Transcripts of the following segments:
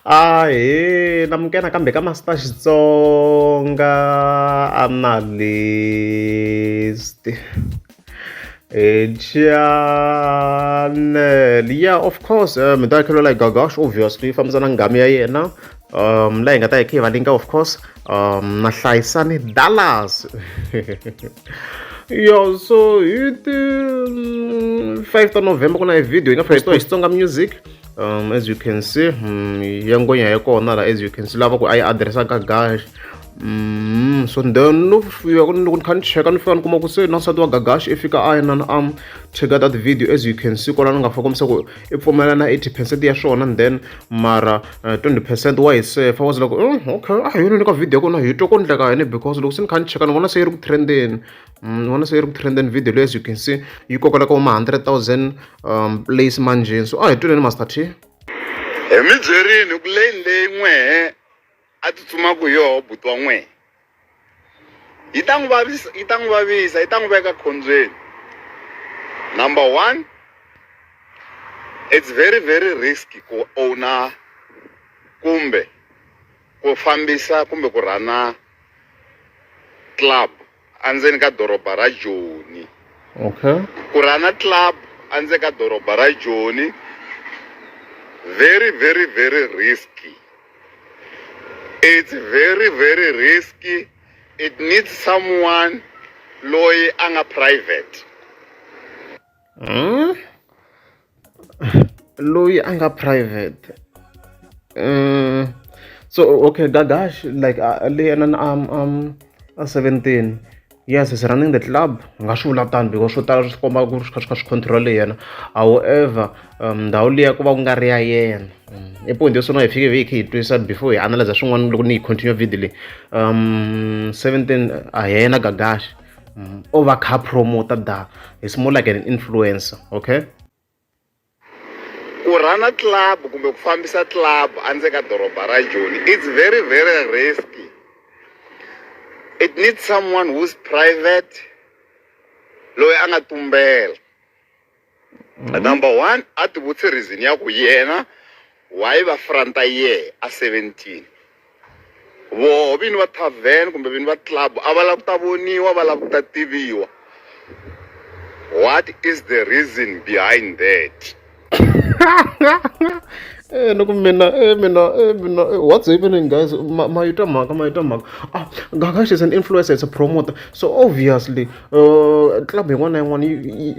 Ahee namukela nakambe ka Master Xitsonga Analyst channel. Yeah, of course, mi ta khelwela hi Gagash, obviously yi fambisana nghamu ya yena, laha hi nga ta hi kha hi va linka, of course, na Hlayisani Dallas. Yo, so hi ti 5 ta November ku na hi video yi nga postiwa hi Xitsonga Music, as you can see, ya ngwenya ya kona la, as you can see, lava ku a yi addressa Gagash. So then no fika loko ni kha ni cheka, ni fika ni kuma ku se na nsati wa Gagash i fika a yena a cheka that video. As you can see kwala, ni nga fa kombisa ku i pfumela na 80% ya swona, and then mara 20% wa hi sefa was like, okay, a hi yini ka video ya kona hi twa ku endleka yini, because loko se ni kha ni cheka, ni vona se yi ri ku trendeni. Ni vona se yi ri ku trendeni video leyi. As you can see, yi kokela ka ma 100,000 plays manjeni. So a hi tweleni Master T. Hi mi byerini ku lane leyi n'wehe a tsutsumaku hi yoho buti wa n'wehe yi ta n'wi vavisa, yi ta n'wi vavisa, yi ta n'wi veka khombyeni. Number one, it's very, very risky ku owner kumbe ku fambisa kumbe ku rhana club endzeni ka doroba ra Joni. Ku rhana club endzeni ka doroba ra Joni, very, very, very risky. It's very, very risky. It needs someone loyi a nga private. Loyi a nga private. So okay, Gagash, like, leyi yena a 17, yes, is running the club, nga swi vula tano, because swo tala swi komba ku ri swi kha swi kha swi control yena. However, ndhawu liya ku va ku nga ri ya yena. I point yo sungula hi fike hi kha hi twisisa before hi analyza swin'wana. Loko ni yi continue video leyi, 17 a hi yena Gagash, o va kha promoter da, it's more like an influencer, okay? Ku rhana club kumbe ku fambisa club endzeni ka doroba ra Joni, it's very, very risky. It needs someone who's private, loyi a nga tumbela. Number one, a ti vutisi reason ya ku yena why va front-a yehe a 17. Voho vini va tavern kumbe vini va club a va lava ku ta voniwa, va lava ku ta tiviwa. What is the reason behind that? Loko mina mina mina, what's happening, guys? Ma yi twa mhaka, ma yi twa mhaka. Ah, Gagash is an influencer, it's a promoter, so obviously, club yin'wana na yin'wana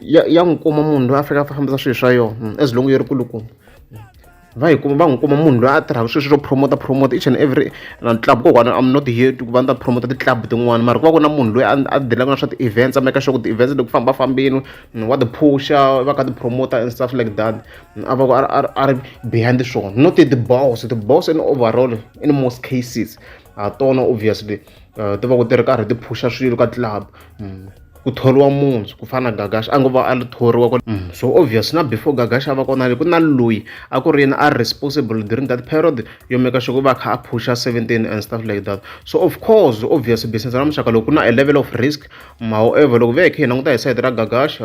ya n'wi kuma munhu loyi a fika a fambisa swilo swa yona. As long yi ri kulukumba, va hi kuma, va n'wi kuma munhu loyi a tirhaka sweswo swo promoter, promoter each and every na club. Kokwana, I'm not here to ku va ni ta promoter ti-club tin'wana, mara ku va ku na munhu loyi a dilaka na swa ti-events, a make sure ku ti-events loko famba fambini wa ti phusha, va kha ti promoter and stuff like that. A va ku a ri behind swona, not the boss. The boss in overall, in most cases, ha tona obviously, ti va ku ti ri karhi ti phusha swilo ka club. Ku thoriwa munhu ku fana na Gagash, a ngo va a ri thoriwa. So obvious na before Gagash a va kona, ku na loyi a ku ri yena a responsible during that period yo make sure ku va kha a phusha 17 and stuff like that. So of course, obvious, business ra muxaka loko ku na a level of risk. However, loko ve hi kha hi languta hi side ra Gagash,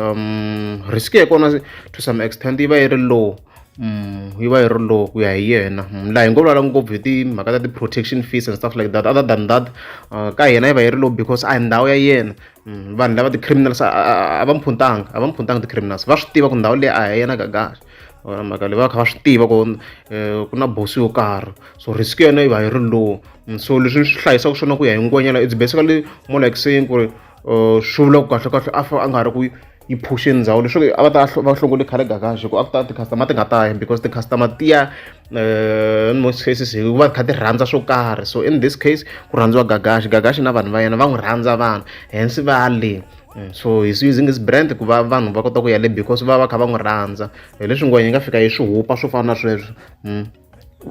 risk ya kona to some extent yi va yi ri low, yi va yi ri low ku ya hi yena. Laha hi ngo vulavula ngopfu hi timhaka ta ti-protection fees and stuff like that. Other than that, ka hina yi va yi ri low because a hi ndhawu ya yena. Vanhu lava ti-criminals a va mphuntanga, a va mphuntanga ti-criminals. Va swi tiva ku ndhawu leyi a hi yena Gagash. Mhaka leyi va kha va swi tiva ku ku na bosi yo karhi, so risk ya yena yi va yi ri low. So leswi ni swi hlayisaka swona ku ya hi ngwenyela, it's basically more like saying ku ri, swi vula ku kahle kahle a fa a nga ri ku yi phuxeni ndhawu leswaku a va ta va hlongole khale Gagash, ku a ku ta ti-customer ti nga ta yi, because ti-customer ti ya, in most cases, hi va kha ti rhandza swo karhi. So in this case, ku rhandziwa Gagash. Gagash na vanhu va yena va n'wi rhandza vanhu, hence va le. So he's using his brand ku va vanhu va kota ku ya le, because va va kha va n'wi rhandza. Hi leswi ngwenya yi nga fika yi swi hupa swo fana na sweswo.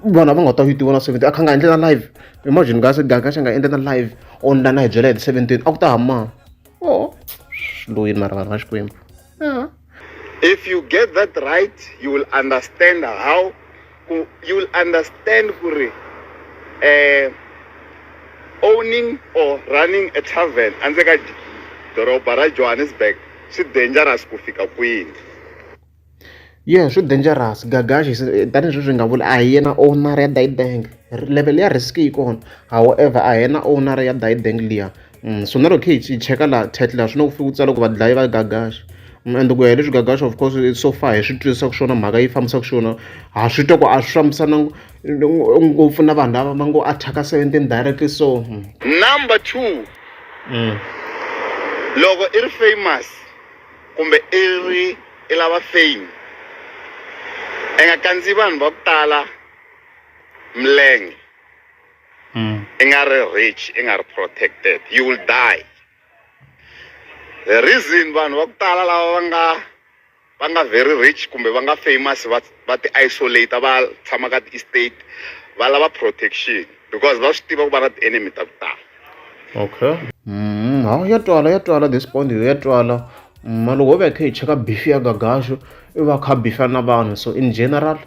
Vanhu a va nga ta yi tiva na 17 a kha nga endli na live. Imagine guys, Gagash a nga endli na live online a hi byela hi ti 17, a ku ta hama oh loyi, mara vanhu va Xikwembu. If you get that right, you will understand how you will understand ku ri owning or running a tavern endzeni ka doroba ra Johannesburg swi dangerous ku fika kwini. Yeah, swi dangerous. Gagash tanihi sweswi hi nga vula a hi yena owner ya Dayidenge. Level ya risk yi kona, however a hi yena owner ya Dayidenge liya. So na loko hi kha hi cheka laha title laha swi na ku fika ku tsala ku vadlayi va Gagash. And ku ya hi leswi Gagash of course so far hi swi twisisaka swona mhaka yi fambisaka xiswona, ha swi twa ku a swi fambisana ngopfu na vanhu lava va ngo attack-a 17 directly so. Number 2. Loko i ri famous kumbe i ri i lava fame i nga kandziyi vanhu va ku tala milenge i nga ri rich i nga ri protected you will die the reason vanhu va ku tala lava va nga very rich kumbe va nga famous va ti isolate va tshama ka ti-estate va lava protection because va swi tiva ku va na ti-enemy ta ku tala. Okay. Ha ya twala, ya twala this point, ya twala. Ma loko ho va hi kha hi cheka beef ya Gagash, i va kha beef-a na vanhu, so in general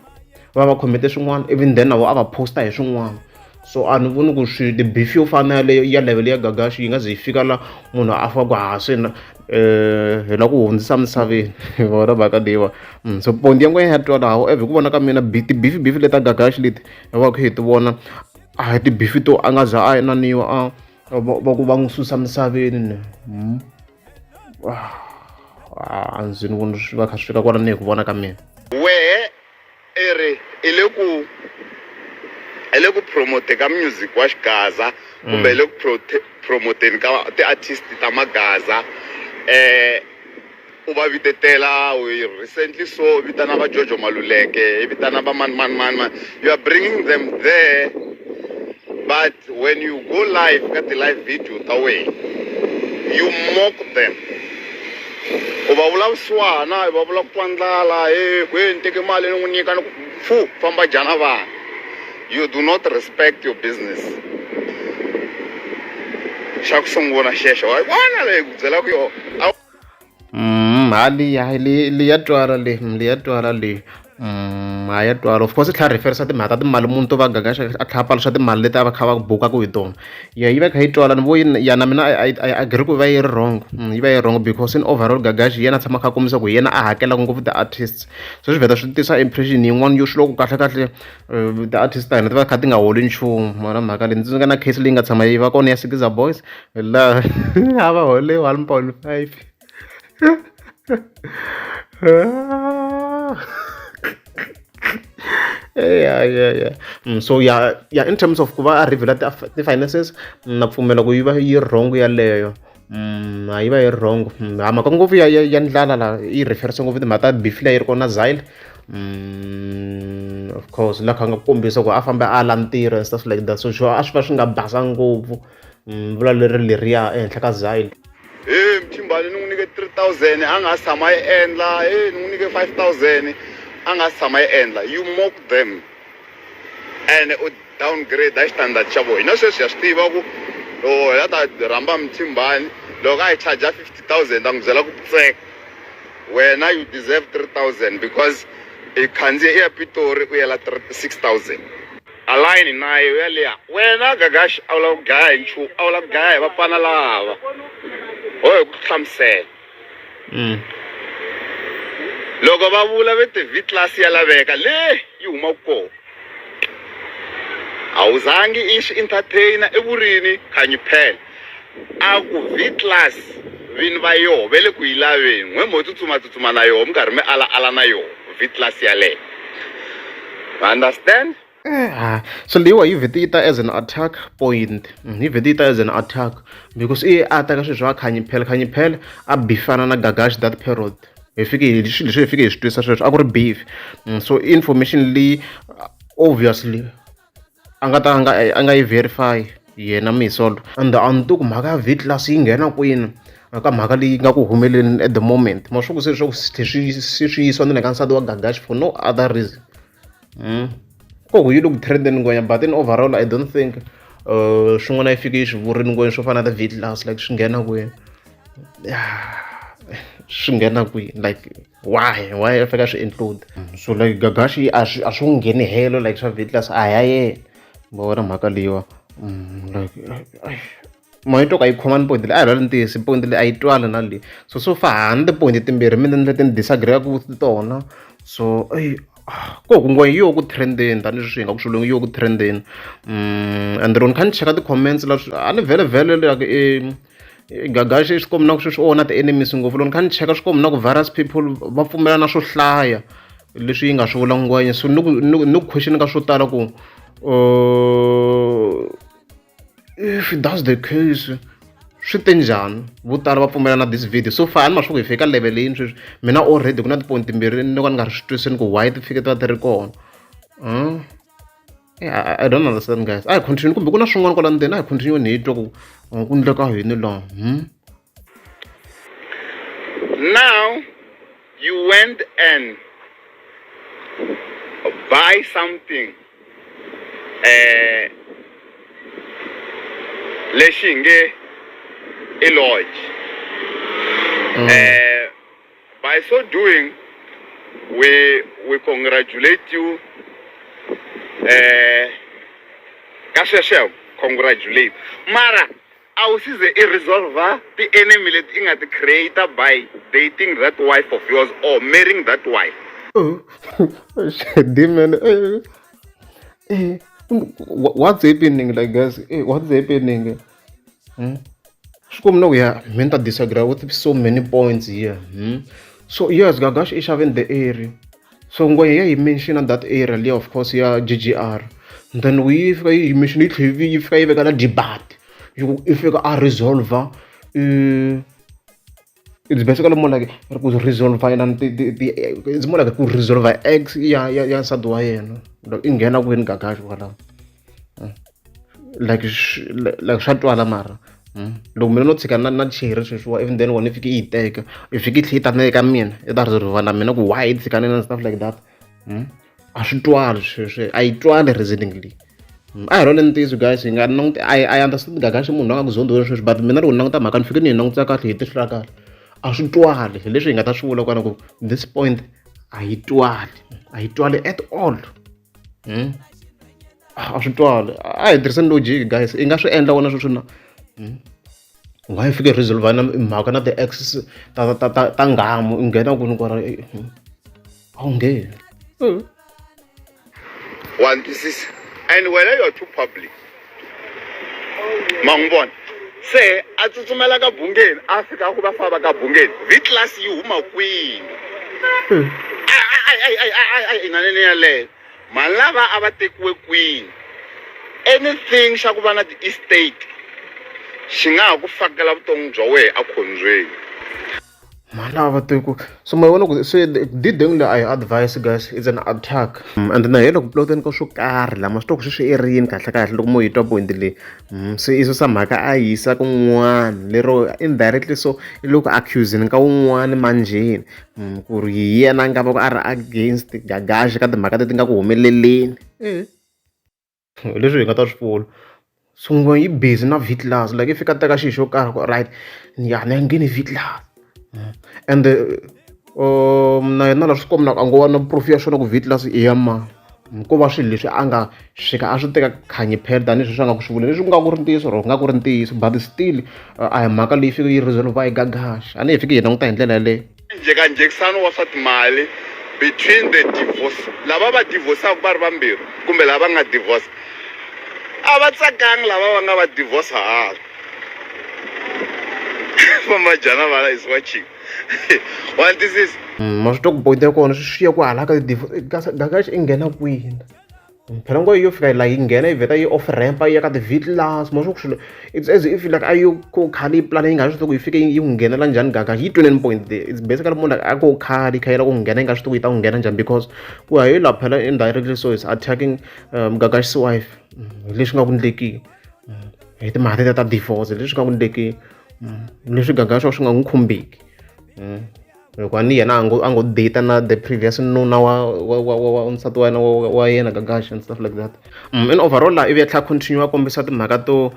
va va khomete swin'wana, even then na vo a va posta hi swin'wana, so a ni voni ku swi ti-beef yo fana na yaleyo ya level ya Gagash yi nga ze yi fika la munhu a fa ku ha se na hi la ku hundzisa misaveni vona mhaka leyiwa. So point ya n'wina ya twala, however hi ku vona ka mina ti-beef beef leta Gagash leti hi va kha hi ti vona a hi ti-beef to a nga za a inaniwa a va ku va n'wi susa misaveni ne. A ndzi ni voni swi va kha swi fika kwala ni hi ku vona ka mina. Wehe i ri i le ku promote ka music wa xigaza kumbe i le ku promoteni ka ti-artist ta magaza, u va vitetela recently, so vitana va Jojo Maluleke, i vitana va mani mani mani mani, you are bringing them there, but when you go live ka ti-live video ta wena you mock them, u va vula vusiwana, u va vula ku twa ndlala, e kwe ni teke mali ni n'wi nyika ni ku fu famba dya na vanhu. You do not respect your business. Xa ku sungula xexo wa vona leyi ku byelaka yona. Ha liya leyi ya twala leyi, leyi ya twala leyi. Ha ya twala, of course i tlhela referisa timhaka ta timali muni to va Gagash a tlhela a paluxa timali leti a va kha va bukaka hi tona. Ya yi va kha yi twala ni vo ya na mina I agree ku va yi ri wrong. Yi va yi wrong because in overall Gagash hi yena a tshama a kha a kombisa ku hi yena a hakelaka ngopfu ti-artists, so swi vheta swi tisa impression yin'wana yo swi loko kahle kahle ti-artist ta hina ti va kha ti nga holi nchumu. Mara mhaka leyi ndzi nga na case leyi nga tshama yi va kona ya Sikiza Boys laha a va hole 1.5. Yeah. So yeah, in terms of ku va a reveal ti-finances, na pfumela ku yi va yi wrong yaleyo. A yi va yi wrong. Ha mhaka ngopfu ya ndlala la yi referisa ngopfu timhaka ta beef leyi yi ri kona Zyle. Of course la kha nga kombisa ku a fambe a ala ntirho and stuff like that, so sure a swi va swi nga basanga ngopfu. Vula leri leriya ehenhla ka Zyle. He Mthimbani, ni n'wi nyike 3000 a nga si tshama yi endla. He ni n'wi nyike 5000 a nga si tshama yi endla. You mock them and u downgrade a xitandard xa vona. Hina sweswi ha swi tiva ku loko hi la ta rhamba Mthimbani, loko a hi charge 50 000, ta n'wi byela ku tseka wena, you deserve 3000 because i khandziye i ya Pitori u yela 6000 align na yo yaliya. Wena Gagash, a wu lava ku dlaya hi nchumu, a wu lava ku dlaya hi vafana lava ho hi ku hlamusela. Loko va vula ve ti V class ya laveka le yi humaka kona, a wu zangi i swi entertainer i vurini Khanyi phela a ku V class vini va yoho ve le ku yi laveni, n'we mo tsutsuma tsutsuma na yoho mi karhi mi ala ala na yoho V class yaleyo, understand? Ah, so leyiwa yi vhete yi ta as an attack point. Yi vhete yi ta as an attack because i ataka swilo swa Khanyi phela. Khanyi phela a bifana na Gagash that period, hi fike hi swilo leswi hi fike hi swi twisa sweswo a ku ri beef. So information leyi obviously a nga ta a nga yi verify yena Misolo, and a ni tivi ku mhaka ya V class yi nghena kwini ka mhaka leyi nga ku humeleni at the moment. Ma swi ku se swa ku swi se swi yisiwa na le ka nsati wa Gagash for no other reason. Ko ku yi le ku trendeni ngwenya, but in overall I don't think swin'wana yi fike yi swi vurini ngwenya swo fana na V class, like swi nghena kwini? Yeah, swi nghena kwini? Like why a fika swi include? So like Gagashi a swi n'wi ngheni helo, like swa V class a ya yena vona mhaka leyiwa. Like ma yi twa ka yi khomani point leyi a hi lwali ntiyiso, point leyi a yi twali na leyi. So so far ha ni ti-point timbirhi mina ni leti ni disagree-aku tona. So eyi ko ku ngwe yi yo ku trendeni tanihileswi hi nga ku swi yi yo ku trendeni. And loko ni kha ni cheka ti-comments la a ni vhele like Gagashi swi kombi na ku sweswi u na ti-enemies ngopfu. Loko ni kha ni cheka swi kombi na ku various people va pfumela na swo hlaya leswi yi nga swi vula ngwenya. So ni ku ni ku ni ku question ka swo tala ku if that's the case, swi te njhani vo tala va pfumela na this video so far? A ni ma swa ku hi fika level yini sweswi. Mina already ku na ti-point timbirhi ni ka ni nga ri swi twisini ku why ti fike ti va ti ri kona. Yeah, I don't understand, guys. A hi continue, kumbe ku na swin'wana kwala ndzeni. A hi continue ni hi twa ku ku endleka yini laha. Now you went and buy something lexi hi nge i lodge. By so doing, we congratulate you. Ka sweswo congratulate, mara a wu size i resolve ti-enemy leti i nga ti create by dating that wife of yours or marrying that wife. Oh, demon. What's happening, like, guys? What's happening? Hmm? Swi kombi na ku ya mina ni ta disagree with so many points here. So yes, Gagash i xaveni the area. So ngwenya ya yi mention that area liya, of course, ya GGR. Then loko yi fika yi mention, yi tlhela yi fika yi veka na debate yi ku i fika a resolve. It's basically more like ku resolve yena ti ti ti it's more like ku resolve ex ya nsati wa yena. Like, i nghena kwini Gagash kwalaho? Like like swa twala, mara loko mina no tshika na cherry sweswiwa, even then wena i fike i yi teka, i fike i tlhela i ta na eka mina i ta resolve na mina ku why i tshikanile and stuff like that. A swi twali sweswo, a yi twali reasoning leyi. A hi rona ntiyiso, guys. Hi nga languti. I understand Gagashi munhu loyi a nga ku zondiweni sweswi, but mina loko ni languta mhaka, ni fike ni yi langutisa kahle hi tihlo ra kahle, a swi twali. Hi leswi hi nga ta swi vula kwana ku this point a yi twali, a yi twali at all. A swi twali. A hi tirhiseni logic, guys. I nga swi endla wona sweswi na? Why fike resolve na mhaka na ti-ex ta nghamu? I nghena kwini kwala? A wu ngheni. Wa ni twisisa? And wena you are too public, ma n'wi vona se a tsutsumela ka Bungeni, a fika a ku va famba ka Bungeni, V class yi huma kwini? Ai inanene yaleyo mhani lava a va tekiwe kwini? Anything xa ku va na ti-estate xi nga ha ku fakela vutomi bya wehe ekhombyeni. Mhani tiko so ma vona ku se dideng leyi a hi advice, guys, it's an attack. And na hi le ku ploteni ka swo karhi lama swi twa ku sweswi i rini kahle kahle loko mo yi twa point leyi. Se i susa mhaka a yi yisa kun'wana lero indirectly, so i le ku accusing ka wun'wani manjheni ku ri hi yena a nga va ku a ri against Gagashi ka timhaka leti nga ku humeleleni. Leswi hi nga ta swi vula, so ngwe yi busy na V class, like i fika teka xilo xo karhi ku right ya ni ya ngheni V class. And na yena la swi komba a ngo va na proof ya swona ku V class i ya mani. Ko va swilo leswi a nga fika a swi teka khanyi phela tanihileswi a nga ku swi vuleni, leswi ku nga ku ri ntiyiso or ku nga ku ri ntiyiso, but still a hi mhaka leyi fike yi resolve hi Gagashi. A ni hi fiki hi languta hi ndlela yaleyo. Njhekanjhekisano wa swa timali between the divorce, lava va divorcaka va ri vambirhi kumbe lava nga divorce, a va tsakangi lava va nga va divorce hala famajana vala is watching wa twisisa. Ma swi twa ku point ya kona swi ya ku hala ka ti-divorce, Gagashi i nghena kwini phela? Ngo yo fika la yi nghena yi vheta yi off ramp yi ya ka ti-V class. Ma swi ku swilo it's as if like a yi ko khale yi plan, yi nga swi tivi ku yi fike yi n'wi nghenela njhani Gagashi. Yi twineni point there? It's basically more like a ko khale yi kha yi lava ku n'wi nghena, yi nga swi tivi ku yi ta n'wi nghena njhani, because ku ya hi la phela indirectly so is attacking Gagashi's wife hi leswi nga ku endlekiki hi timhaka tetiya ta divorce, leswi nga ku endlekiki, leswi Gagashi swi nga n'wi khumbeki, hikuva ni yena a ngo date na the previous nuna wa nsati wa yena wa yena Gagashi and stuff like that. In overall la ivi ya tlhela continue a kombisa timhaka to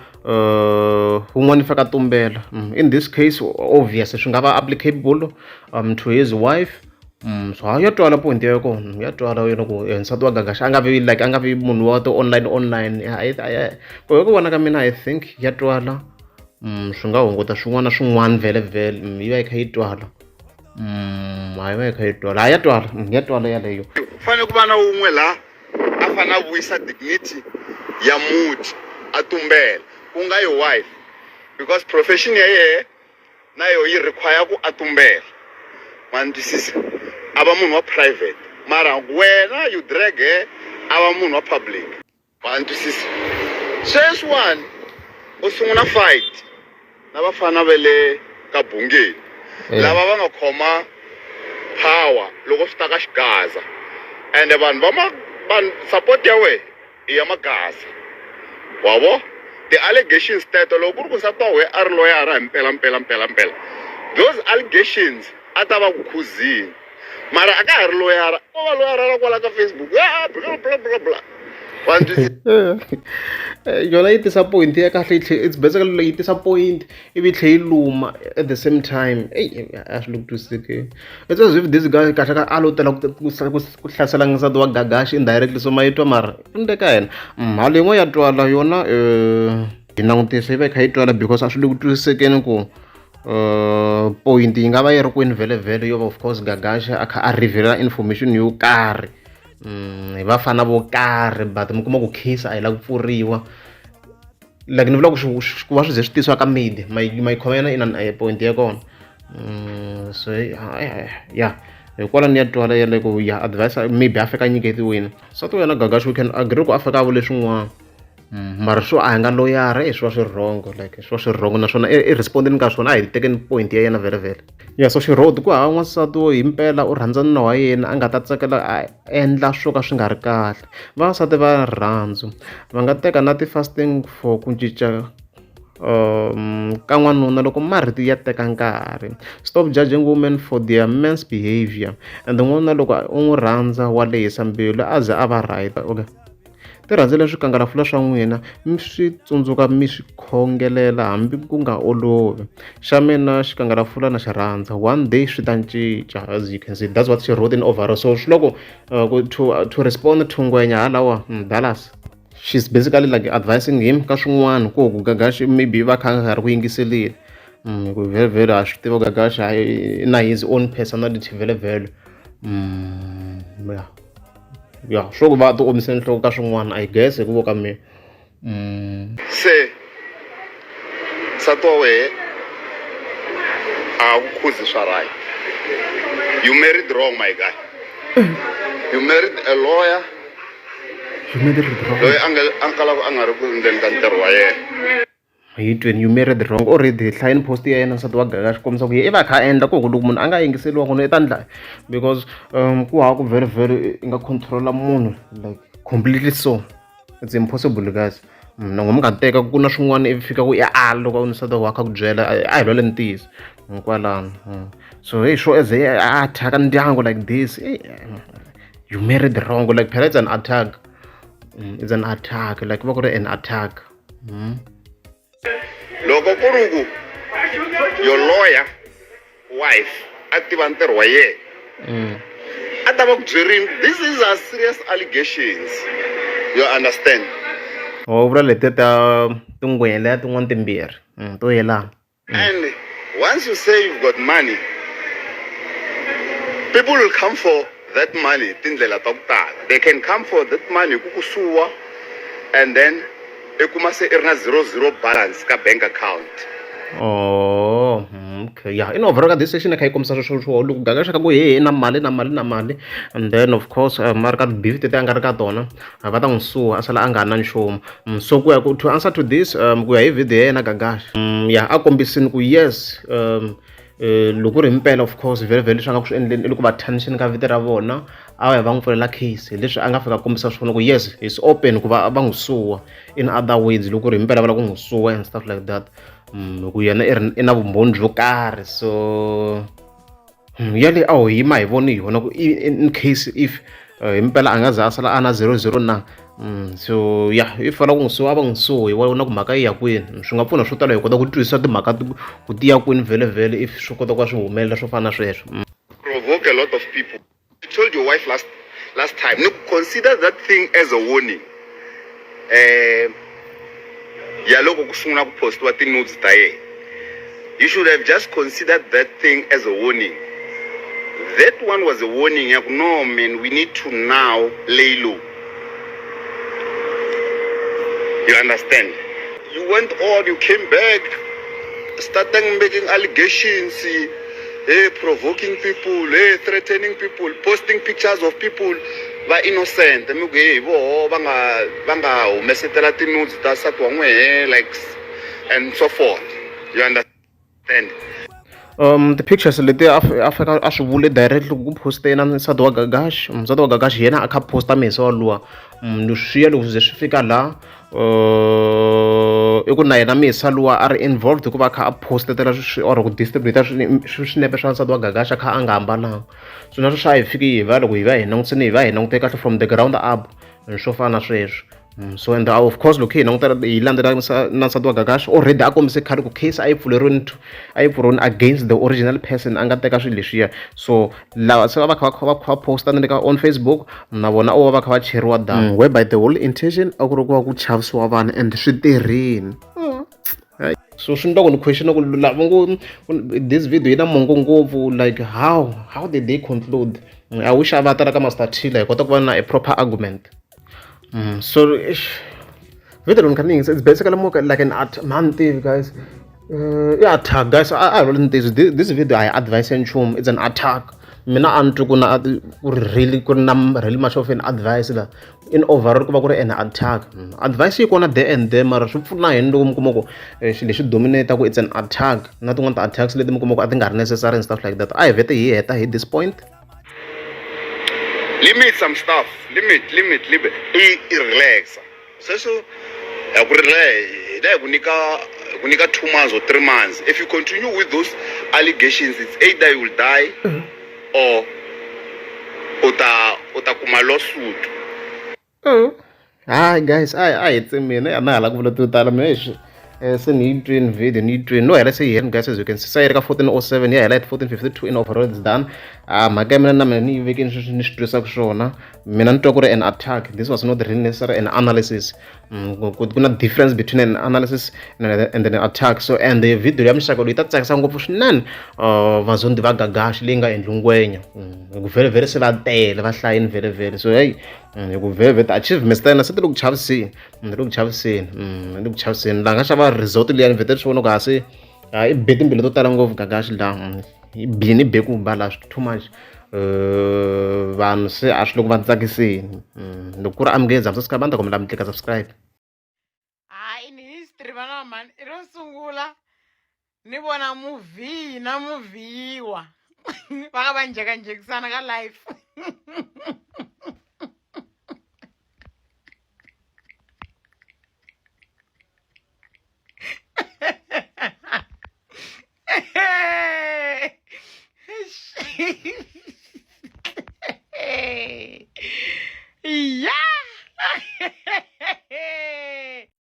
wun'wana i fika tumbela. In this case, obvious swi nga va applicable to his wife. So ha ya twala point ya kona, ya twala yona ku nsati wa Gagashi a nga vi like a nga vi munhu wa ti-online online. Ku hi ku vona ka mina, I think ya twala. Swi nga hunguta swin'wana na swin'wana vhele vhele. Yi va yi kha yi twala. Hayi va yi kha yi twala, hayi ya twala, ya twala yaleyo. Ku fanele ku va na wun'we la a fanele a vuyisa dignity ya muti a tumbela ku nga your wife because profession ya yehe na yoho yi require ku a tumbela ma ni twisisa a va munhu wa private mara wena you drag her a va munhu wa public ma ni twisisa sweswiwani u sungula fight na vafana va le ka bungeni lava va nga khoma power loko swi ta ka xigaza ende vanhu va ma vanhu support ya wena i ya magaza wa vo ti-allegations teto loko ku ri ku nsati wa wena a ri loyara hi mpela mpela mpela mpela those allegations a ta va ku khuzini mara a ka ha ri loyara ko va loyara ra kwala ka Facebook ah, bla bla bla bla wa ni twisisa Yona yi tisa point ya kahle yi tlhe it's basically yi tisa point ivi yi tlhe yi luma at the same time. Eyi a swi le ku twisisekeni. It's as if this guy kahle kahle a lo tela ku hlasela nsati wa Gagash indirectly so ma yi twa mara i ka yena. Mhali yin'wana ya twala yona hi langutisa yi va yi kha yi twala because a swi le ku twisisekeni ku point yi nga va yi ri kwini vhele vhele yo va of course Gagash a kha a reveal information yo karhi hi vafana vo karhi but mi kuma ku case a yi la ku pfuriwa like ni vula ku ku va swi ze swi tisiwa ka media ma yi ma yi khoma yona inani point ya kona so ya hikwalaho ni ya twala yale ku ya advice maybe a fika a nyiketiwini nsati wa yena Gagash we can agree ku a fika a vule swin'wana mara swo a hi nga loyara e swi va swi wrong like swi va swi wrong naswona i respondeni ka swona a hi tekeni point ya yena vhele vhele ya so xirhodi ku hava n'wansati wo hi mpela u rhandza nuna wa yena a nga ta tsakela a endla swo ka swi nga ri kahle vavasati va rirhandzu va nga teka na ti-fasting for ku cinca ka n'wanuna loko marito ya teka nkarhi stop judging women for their men's behavior and n'wanuna loko u n'wi rhandza wa lehisa mbilu a ze a va right okay ti rhandzele swikangalafula swa n'wina mi swi tsundzuka mi swi khongelela hambi ku nga olovi xa mina xikangalafula na xi rhandza one day swi ta cinca as you can see that's what she wrote in overall so swi loko to respond to ngwenya halawa Dallas she's basically like advising him ka swin'wana ku ku Gagash maybe va kha nga ri ku yingiseleni ku vhele vhele a swi tiva Gagash na his own personality vhele vhele yeah ya swo ku va ti omise nhloko ka swin'wana I guess hi ku vo ka mina. Se nsati wa wehe a ku khuzi swa right you married wrong my guy you married a lawyer You married wrong. Loyi a nga a kalaka a nga ri ku endleni ka ntirho wa yena. Hi tweni you married wrong already hlayeni post ya yena nsati wa Gagash swi kombisa ku i va a kha a endla ku ku loko munhu a nga yingiseliwa kona i ta ndla because ku hava ku vhele vhele i nga control munhu like completely so it's impossible guys loko mi nga teka ku na swin'wana ivi fika ku ya ala loko nsati wa kha ku byela a hi lwele ntiyiso kwalano so hey swo as a attack ndyangu like this hey, you married wrong like phela it's an attack it's an attack like va ku ri an attack. Loko ku ri ku your lawyer wife a tiva ntirho wa yena a ta va ku byerini this is a serious allegations you understand. O vula letiya ta tingwenya letiya tin'wana timbirhi to yelana. And once you say you've got money people will come for that money tindlela ta ku tala they can come for that money hi ku ku suwa and then i kuma se i ri na 00 balance ka bank account. Oh, okay. Yeah, in overall this session kha yi kombisa sweswo swo loko Gagash ka ku he na mali na mali na mali and then of course mara ka beef teti a nga ri ka tona va ta n'wi suwa a sala a nga ha na nchumu so ku ya ku to answer to this ku ya hi video ya yena Gagash ya a kombisini ku yes loko ku ri himpela of course vhele vhele leswi a nga ku swi endleni i loko va tension ka vito ra vona a ya va n'wi pfulela case hi leswi a nga fika kombisa swona ku yes he's open ku va va n'wi suwa in other words loko ku ri himpela va lava ku n'wi suwa and stuff like that hi ku yena i ri i na vumbhoni byo karhi so yale a ho yima hi voni hi yona ku in case if himpela a nga za a sala a na 00 na so ya if va lava ku n'wi suwa a va n'wi suwi hi vona ku mhaka yi ya kwini swi nga pfuna swo tala hi kota ku twisisa timhaka ku ti ya kwini vhele vhele if swi kota ku va swi humelela swo fana na sweswo. Provoke a lot of people. You told your wife last time no consider that thing as a warning ya loko ku sungula ku postiwa ti-nudes ta yena you should have just considered that thing as a warning. That one was a warning ya ku no man, we need to now lay low. You understand? You went on, you came back, starting making allegations, hey, provoking people, hey, threatening people, posting pictures of people va innocent. Mi ku hey, voho va nga va nga humesetela ti-nudes ta nsati wa n'wehe, like, and so forth. You understand? Ti-pictures leti a a fika a swi vule directly ku post yena nsati wa Gagash, nsati wa Gagash hi yena a kha a post-a mhisa waluwa. Leswiya loko swi ze swi fika la i ku na yena mhisa luwa a ri involved hikuva a kha a post-etela or ku distribute swinepe swa nsati wa Gagash a kha a nga hambananga. So na sweswi a hi fiki hi va loko hi va hi langutisini hi va hi langute kahle from the ground up swo fana na sweswo. So and of course loko hi langutela hi landzela na nsati wa Gagash already a kombise khale ku case a yi pfuleriwini a yi pfuriwini against the original person a nga teka swilo leswiya. So lava se va va kha va kha va kha va post-a na le ka on Facebook na vona o va va kha va cheriwa down. Whereby the whole intention a ku ri ku va ku chavisiwa vanhu and swi tirhini. So swi endla ku ni question ku lava ngo this video yi na mongo ngopfu, like how did they conclude? I wish a va ta la ka Master T la hi kota ku va na a proper argument. So ish, video lowu ni kha ni yingisa, it's basically more like an art man tivi guys. I attack guys, a hi vuli ntiyiso, this video a hi advice ya nchumu, it's an attack. Mina a ni twi ku na ku ri really ku ri na really much of an advice la. In overall ku va ku ri an attack. Advice yi kona there and there, mara swi pfuna yini loko mi kuma ku xilo lexi dominate ku it's an attack, na tin'wana ti-attacks leti mi kuma ku a ti nga ri necessary and stuff like that. A hi vhete hi heta hi this point. Limit some stuff, limit, limit, limit. I i relax. Sweswo hi ku relax, hi la hi ku nyika hi ku nyika 2 months or 3 months. If you continue with those allegations, it's either you will die or u ta u ta kuma lawsuit. Hayi guys, a a hi tsemeni a na ha lava ku vula to tala mina leswi se ni yi twini video ni yi twini no hela se yi herini guys, as you can see se yi ri ka 14:07 ya hela at 14:52 in overall it's done. A mhaka ya mina na mina ni yi vekini sweswi ni swi twisaka swona, mina ni twa ku ri an attack. This was not really necessary an analysis. Ku na difference between an analysis and an attack. So and the video ya muxaka loyi yi ta tsakisa ngopfu swinene vazondi va Gagash leyi nga endli ngwenya. Hi ku vhele vhele se va tele va hlayini vhele vhele, so hey, hi ku vhele vhele ti-achievements ta yena se ti le ku chaviseni, ti le ku chaviseni, ti le ku chaviseni. Laha nga xava resort liya ni vhete ni swi vona ku ha se i be timbilu to tala ngopfu Gagash la, yi bini be ku ba laha too much. Vanhu se a swi le ku va tsakiseni. Loko ku ri amukeza subscribe a ni ta kombela mi tlika subscribe. Hayi in history vana va mhani i ro sungula ni vona muvhiyi na muvhiyiwa va nga va njhekanjhekisana ka life.